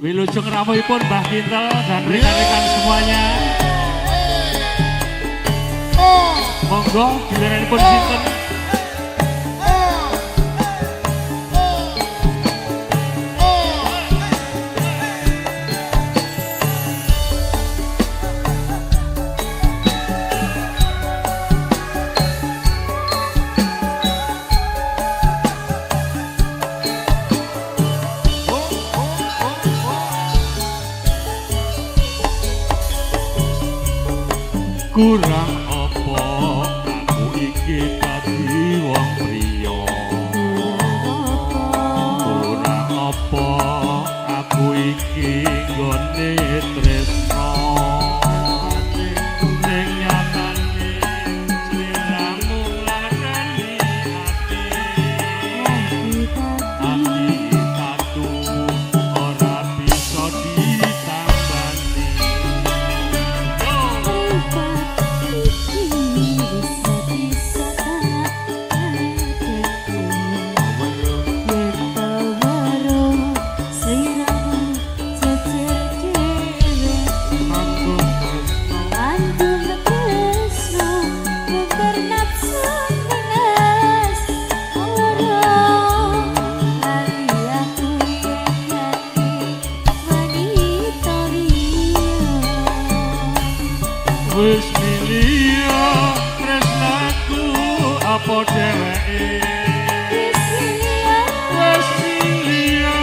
Wilujeng rawuhipun Mbah Kintel dan rekan-rekan semuanya. Monggo giliranipun sinten? Kurang apa aku iki dadi wong priya, kurang apa aku iki nggone tresno, ning nyatane sliramu nglarani ati, ati tatu ora bisa ditambani. Wis milio tresnaku apa dheweke, wis milio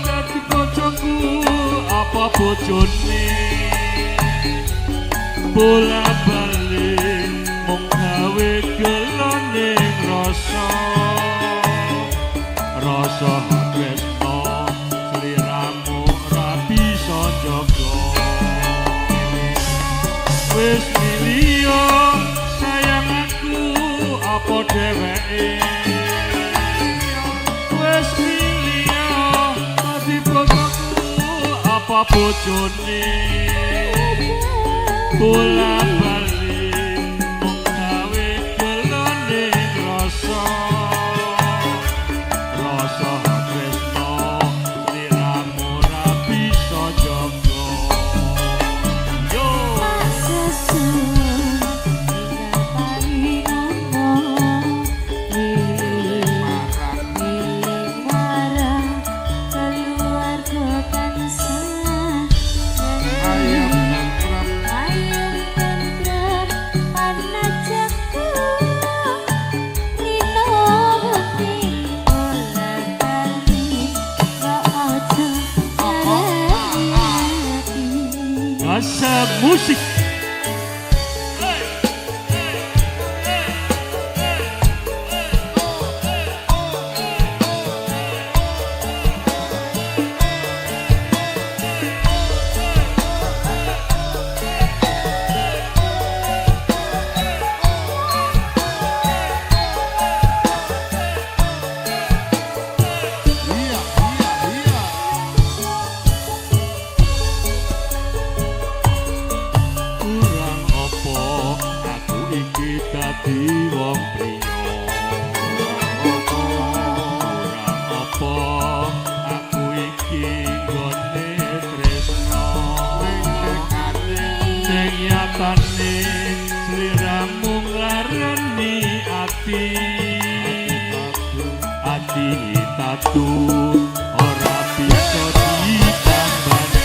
dadi bojoku apa bojone, bola bali mung gawe gelone rasa, rasa tresno sliramu ora bisa njaga. Wis milio sayang aku apa dheweke, wis milio dadi bojoku apa bojone, bola bali mung gawe gelone rasa, rasa tresno sliramu ora bisa jaga. Yo. Rasa musik. Kurang apa aku iki dadi wong priya, kurang apa aku iki nggone tresno, ning nyatane sliramu nglarani ati, ati tatu ora bisa ditambani.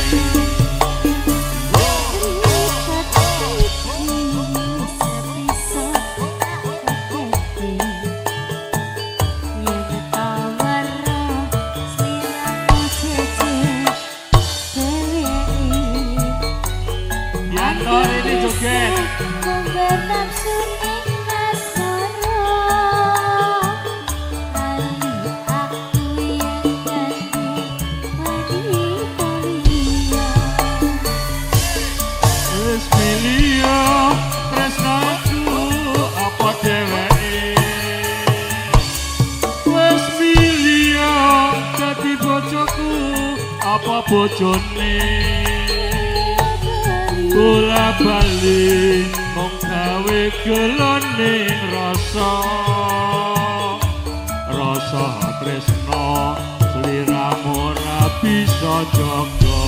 Yanto ini joget. Wis milio tresnaku apa dheweke, wis milio dadi bojoku apa bojone, bola bali mung gawe gelone rasa, rasa tresno sliramu ora bisa jaga.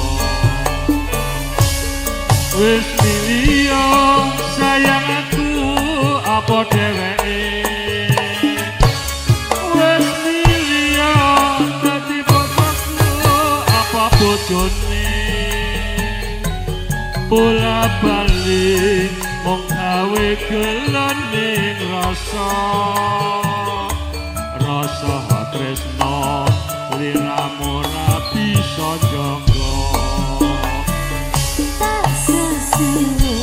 Wis milio sayang aku apa dheweke? Wis milio dadi bojoku apa bojone? Bola bali mung gawe geloning rasa, rasa tresno liramu ora bisa jaga. Tak sesuwe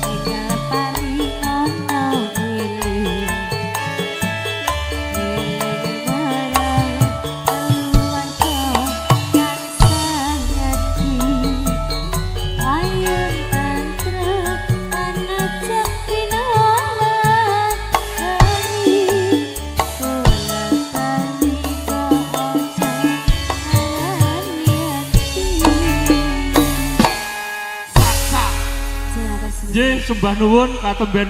tinggal pari ana eling. Eling marang keluarga kang sangat. Ayem tentrem ana pinawan hari. Bola bali kok aja arani ati. Terima kasih. Nggih, sembah nuwun katemben.